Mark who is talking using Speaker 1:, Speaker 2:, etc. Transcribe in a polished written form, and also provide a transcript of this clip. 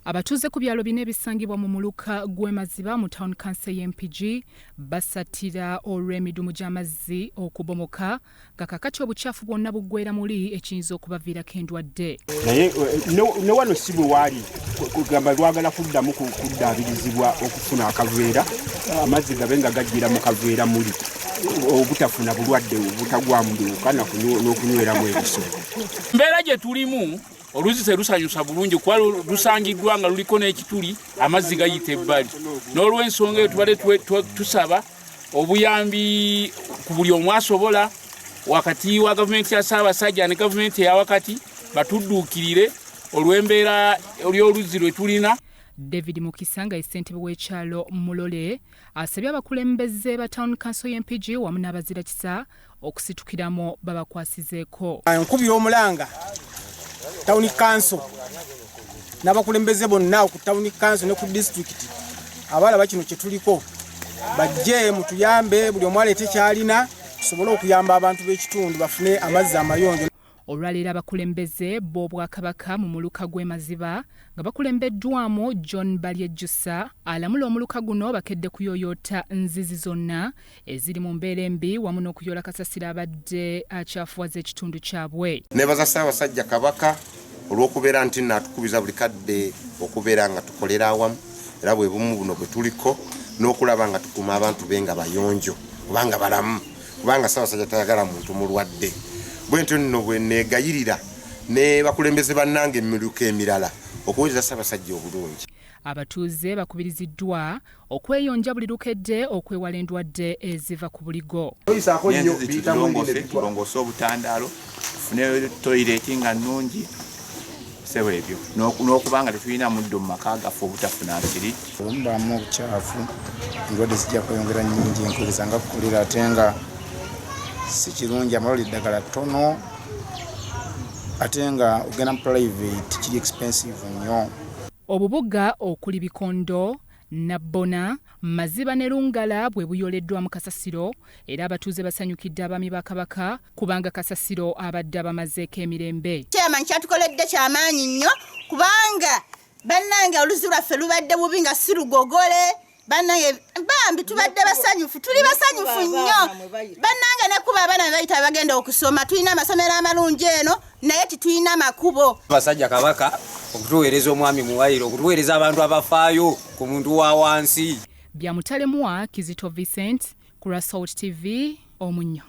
Speaker 1: Abatuuze ku byalo bina ebisangibwa mu muluka gw'e Maziba mu Town Council y'e Mpigi basattira olw'emidumu gy'amazzi okubomoka nga kakati obukyafu bwonna buggweera muli ekiyinza okubaviirako endwadde.
Speaker 2: Naye ne wano si bwe waali kugamba lwagala kuddamu kuddaabirizibwa okufuna akaveera amazzi gabe nga gajjira mu kaveera muli obutafuna bulwadde obutagwamu biwuka n'okunyweramu ebisolo.
Speaker 3: Mbeera gye tulimu oluzzi terusanyusa bulungi kuba lusangiddwa nga luliko n'ekituli amazzi gayita ebbali n'olw'ensonga eyo tubadde tusaba obuyambi ku buli omu asobola wakati wa gavumenti ya Ssaabasajja ne gavumenti eya wakati batudduukirire olw'embeera y'oluzzi lwe tulina.
Speaker 1: David Mukisa nga ye ssentebe w'ekyalo Mulole asabye abakulembeze ba Town Council y'e Mpigi wamu n'abazirakisa okusitukiramu babakwasizeeko.
Speaker 4: Nkubira omulanga Town Council n'abakulembeze bonna ku Town Council ne ku disitulikiti abalaba kino kye tuliko bajje mutuyambe buli omu aleete ky'alina tusobole okuyamba abantu b'ekitundu bafune amazzi amayonjo.
Speaker 1: Olwaleero abakulembeze b'Obwakabaka mu muluka gw'e Maziba nga bakulembeddwamu John Balyejjusa alamula omuluka guno bakedde kuyooyoota nzizi zonna eziri mu mbeera embi wamu n'okuyoola kasasiro abadde akyafuwaza ekitundu kyabwe.
Speaker 5: Nebaza Ssaabasajja Kabaka olw'okubeera nti nno atukubiza buli kadde okubeera nga tukolera awamu era bwe bumu buno bwe tuliko n'okulaba nga tukuuma abantu be nga bayonjo oba nga balamu kubanga Ssaabasajja tayagala muntu mulwadde. Bwentyo nno bwe neegayirira ne bakulembeze bannange mu miruka emirala okuweereza Ssaabasajja obulungi.
Speaker 1: Abatuuze bakubiriziddwa okweyonja buli lukedde okwewala endwadde eziva ku buligo.
Speaker 6: N'enzizi tuzirongose, tulongoose obutandaalo, tufune toyireeti nga nnungi sebo ebyo n'okuba nga tetulina muddo mu maka gaffe obutafuna nsiri.
Speaker 7: Bwemubaamu obukyafu endwadde zijja kweyongera nnyingi nkugeza nga kolera ate nga si kirungi amalwaliro eddagala ttono ate nga ogenda mu private kiri expensive nnyo.
Speaker 1: Obubuga okuli Bikondo, Nabbona, Maziba ne Lungala bwe buyoleddwamu kasasiro era abatuuze basanyukidde abaami ba Kabaka kubanga kasasiro abadde abamazeeko emirembe.
Speaker 8: Chairman kyatukoledde kyamaanyi nnyo kubanga bannange oluzzi lwaffe lubadde bubi nga si lugogole bannange bambi tubadde basanyufu tuli basanyufu nnyo bannange nekuba abaana bebayita abagenda okusoma tulina amasomero amalungi eno naye titulina makubo.
Speaker 9: Basajja Kabaka okutuweereza omwami Muwayiro okutuweereza abantu abafaayo ku muntu wa wansi.
Speaker 1: Bya Mutalemwa Kizito Vincent ku lwa Salt TV Omunnyo.